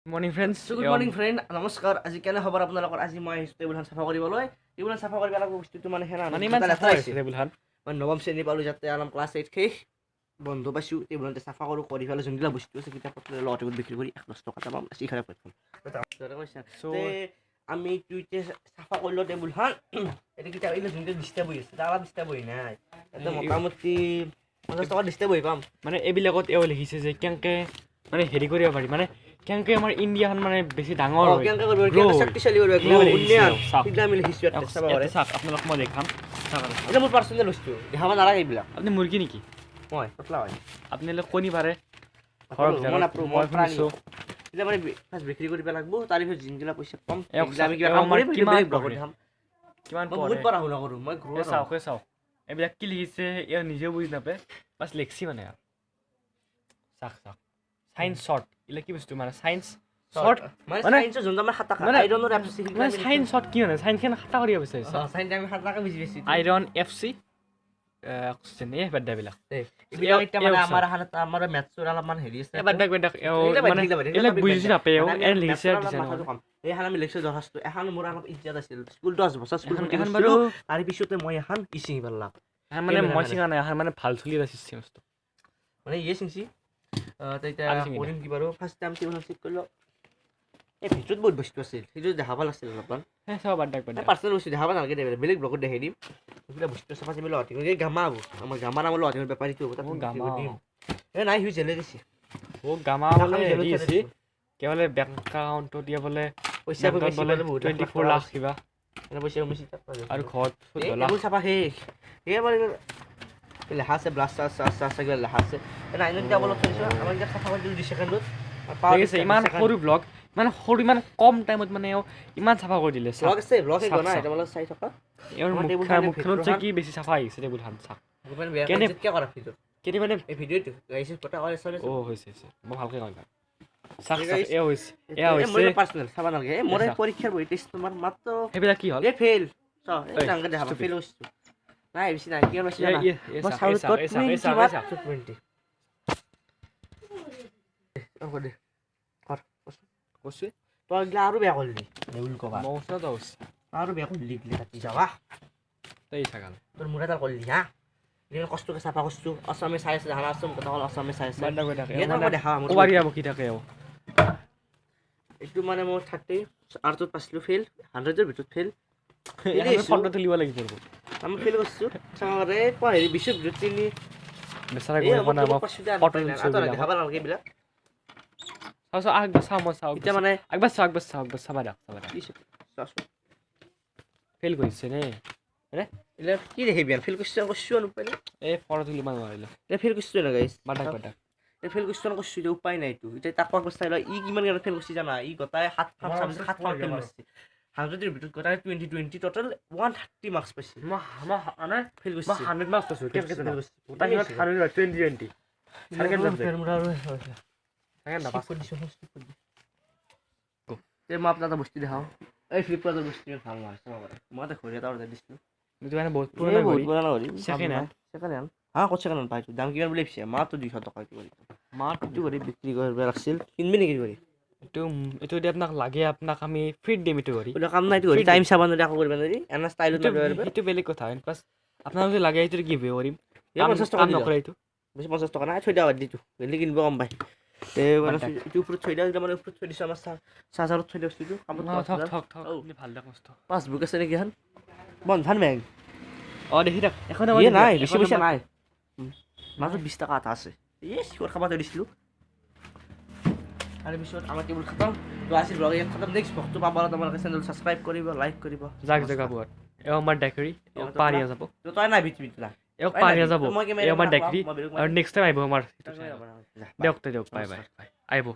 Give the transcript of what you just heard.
Morning friends. Good morning friend, নমস্কাৰ। আজি কেনে খবৰ আপোনালোকৰ? আজি মই আহিছোঁ টেবুলখন চাফা কৰিবলৈ। টেবুলখন চাফা কৰিব লাগিব বস্তুটো মানে সেনা মানে ইমান চাফা হৈছে টেবুলখন। মই নৱম শ্ৰেণী পালোঁ, যাতে অলপ ক্লাছ 8 শেষ বন্ধ পাইছোঁ। টেবুলখনতে চাফা কৰোঁ, কৰি পেলাই যোনবিলাক বস্তু আছে কিতাপ পত্ৰ লগতে বিক্ৰী কৰি 1 10 টকা এটা পাম। এইখানে প্ৰথম আমি এতিয়া চাফা কৰিলোঁ টেবুলখন। এতিয়া কিতাপ এইবিলাক যোনটো ডিষ্টাৰ্ব হৈ আছে, তাৰ ডিষ্টাৰ্ব হৈ নাই, এতিয়া মোটামুটি 50 টকা ডিষ্টাৰ্ব হৈ পাম। মানে এইবিলাকত এওঁ লিখিছে যে কেনেকৈ মানে হেৰি কৰিব পাৰি, মানে কেনেকৈ আমাৰ ইণ্ডিয়াখন মানে বেছি ডাঙৰ হয়, আপোনালোক মই দেখাম। মোৰ পাৰ্চনেল বস্তু দেখাব নালাগে এইবিলাক। আপুনি মুৰ্গী নেকি? মই পতলা হয়। আপুনি কণী পাৰে? মই শুনিছোঁ। এতিয়া মানে ফাৰ্ষ্ট বিক্ৰী কৰিব লাগিব, তাৰপিছত যোনবিলাক পইচা পাম আমি কিবা কাম কৰিম। কিমান বহুত পঢ়া শুনা কৰোঁ মই। চাওক চাওক এইবিলাক কি লিখিছে, এওঁ নিজেও বুজি নাপায়, বাছ লিখছি মানে। চাওক চাওক, চাইন্স শ্বৰ্ট, এইবিলাক কি বস্তু মানে চাইন্স শ্বৰ্ট মানে চাইন্সৰ যোনটো আমাৰ সাতাকা আইৰণৰ এফ চি, মানে চাইন্স শ্বৰ্ট কি মানে চাইন্সখন সাতা কৰিব বিচাৰিছে। চাইন্স আমি সাতাকা বুজি পাইছোঁ। আইৰণ এফ চি অক্সিজেন, এই বাদ দে এইবিলাক। এইবিলাক এতিয়া মানে আমাৰ এখন এটা আমাৰ মেথছৰ অলপমান হেৰি আছে। বাদ দে বাদ দে, মানে এইবিলাক বুজি নাপায়। এনে লিখিছে দিছে। এইখন আমি লিখিছোঁ দৰখাস্ত। এখন মোৰ অলপ ইজ্জত আছিল স্কুল, 10 বছৰ স্কুল বাৰু। তাৰ পিছতে মই এখন ই ছিঙি পেলাম। মানে মই ছিঙা নাই, এখন মানে ভাল চলি আছে বস্তু মানে ইয়ে ছিঙছি। এতিয়া কৰিম কি বাৰু? ফাৰ্ষ্ট টাইম টেবুলখন চেক কৰিলোঁ। এই ভিতৰত বহুত বস্তু আছিল, সেইটো দেখাব লাগিছিল অলপমান। পাৰ্চনেল বস্তু দেখাব নালাগে, বেলেগ ব্লগত দেখাই দিম। এইবিলাক বস্তু চাফা চাফি লগাই দিম। এই গামা হ'ব, আমাৰ গামা নামৰ লগাই দিম, বেপাৰীটো হ'ব তাত দিম। এই নাই, সি জেলে গৈছে। গামা বোলে হেৰি আছে, কিবা বোলে বেংক একাউণ্টত দিয়া বোলে পইচা বোলে 24 লাখ কিবা পইচা কমিছে। আৰু ঘৰত 14 লাখ। চাফা শেষ। এই মানে লেখা আছে ব্লাছ চাছ কিবা লেখা আছে। নাইনত কিতাপ অলপ থৈছোঁ, আমাৰ কিতাপ চাফা কৰি দিলোঁ 2 ছেকেণ্ডত। ঠিক আছে, ইমান সৰু ব্লগ, ইমান সৰু, ইমান কম টাইমত মানে এওঁ ইমান চাফা কৰি দিলে। ব্লগ আছে, ব্লগ শেষ হোৱা নাই, তোমালোকে চাই থকা। এওঁৰ মুখখনত যে কি বেছি চাফা আহিছে টেবুলখন চাওক। কেনে কেনে মানে এই ভিডিঅ'টো গাইছে কথা কয়। অ' হৈছে হৈছে, মই ভালকৈ কম। চাক চাক, এওঁ হৈছে, এয়া হৈছে মোৰ পাৰ্চনেল চাব নালাগে। মোৰ পৰীক্ষাৰ বহি টেষ্ট তোমাৰ মাত্ৰ সেইবিলাক কি হ'ল? এই ফেইল চাওঁ, এই ডাঙৰ দেখাব ফেইল হৈছোঁ। নাই বেছি নাই, কিমান বেছি জানা? মই চাউলত 20 মাত্ৰ 20। কৈছোঁ তই এইগিলা আৰু বেয়া কৰিলি নেউল কবা। মই ওচৰত আহিছোঁ। আৰু বেয়া কৰিলি এইগিলা কাটি যাবা। তই ছাগাল তোৰ মূৰ এডাল কৰিলি হা। ইমান কষ্টকৈ চাফা কৰিছোঁ। অসমে চাই আছে, দেখা আছোঁ কথা হ'ল, অসমে চাই আছে। বকি থাকে। এইটো মানে মোৰ 30 আৰ্টত পাইছিলোঁ ফেইল, 100ৰ ভিতৰত ফেইল। ফটো তুলিব লাগিব। আমি ফেইল কৰিছোঁ হেৰি 20ৰ ভিতৰত 3। দেখাব নালাগে এইবিলাক। চাওঁ আগবাৰ চাওঁ, মই চাওঁ এতিয়া মানে একবাৰ চাওঁ, একবাৰ চাওঁ, একবাৰ চাবা দিয়ক, চাবা দিয়ক। ফেইল কৰিছে নে? এইবিলাক কি দেখিবি? ফেইল কৰিছোঁ কৰিছোঁ আৰু উপায় নাই। এই ফটো তুলিব নোৱাৰিলোঁ। এতিয়া ফেইল কৰিছোঁ না গাইছ? বাদ দিয়ক বাদ দিয়ক। এতিয়া ফেইল কৰিছোঁ কৰিছোঁ, এতিয়া উপায় নাই এইটো। এতিয়া তাক একবাৰ চাই লয়, ই কিমান কিমান ফেইল কৰিছে জানা? ই গোটাই 7খন চাবজেক্ট 7খন ফেইল মাৰিছে। 100ৰ ভিতৰত গোটাই 20 20 টোটেল 130 মাৰ্কছ পাইছে। মই মানে ফেইল কৰিছে। মই 100 মাৰ্কছ পাইছোঁ। কেনেকৈ জানা? গোটাই 100 20 20 মই আপোনাক এটা বস্তু দেখাওঁ। এই ফ্লিপকাৰ্টৰ বস্তু ইমান ভাল নহয়, চাব পাৰে। মই এটা ঘড়ী এটা অৰ্ডাৰ দিছিলোঁ। এইটো মানে বহুত পুৰণা বহুত পুৰণা ঘড়ী, ছেকেণ্ড হেণ্ড। ছেকেণ্ড হেণ্ড হা, ক'ত ছেকেণ্ড হেণ্ড পাইছোঁ? দাম কিমান বুলি ভাবিছে? মাত্ৰ 200 টকা। এইটো ঘড়ী মাত্ৰ এইটো ঘড়ী বিক্ৰী কৰিব লাগছিল। কিনবি নেকি ঘড়ী? এইটো এইটো যদি আপোনাক লাগে, আপোনাক আমি ফ্ৰীত দিম এইটো ঘড়ী। কাম নাই, এইটো ঘড়ী টাইম চাব নোৱাৰি, একো কৰিব নোৱাৰি, এনে ষ্টাইলত। সেইটো বেলেগ কথা। প্লাছ আপোনাক যদি লাগে এইটো গিভ কৰিম। 50 টকা নকৰে এইটো বেছি, 50 টকা নাই, থৈ দিয়া দিটো গেলি কিনিব কম পায়। এইটো ওপৰত থৈ দিয়া, মানে ওপৰত থৈ দিছোঁ, আমাৰ চাৰ্জাৰত থৈ দিয়া বস্তুটো কামত। পাছবুক আছে নেকি এখন? বন্ধন বেংক। অঁ দেখি থাক এখন নাই, বেছি পইচা নাই, মাজত 20 টকা এটা আছে। এই চিঞৰ খাব থৈ দিছিলোঁ। তাৰপিছত আমাৰ টেবুল খতম। তো আছিল ব্লগ ইয়াত খতম। নেক্সট ব্লগটো পাব তোমালোকে চেনেল ছাবস্ক্ৰাইব কৰিব, লাইক কৰিব। যাক জেগা বহুত এওঁ আমাৰ ডায়েৰী পাহাৰীয়া যাব। তই নাই ভিতৰত এওঁক পাহাৰীয়া যাব। এওঁ আমাৰ ডায়েৰী আৰু নেক্সট টাইম আহিব আমাৰ। দিয়ক দিয়ক, বাই বাই, আহিব।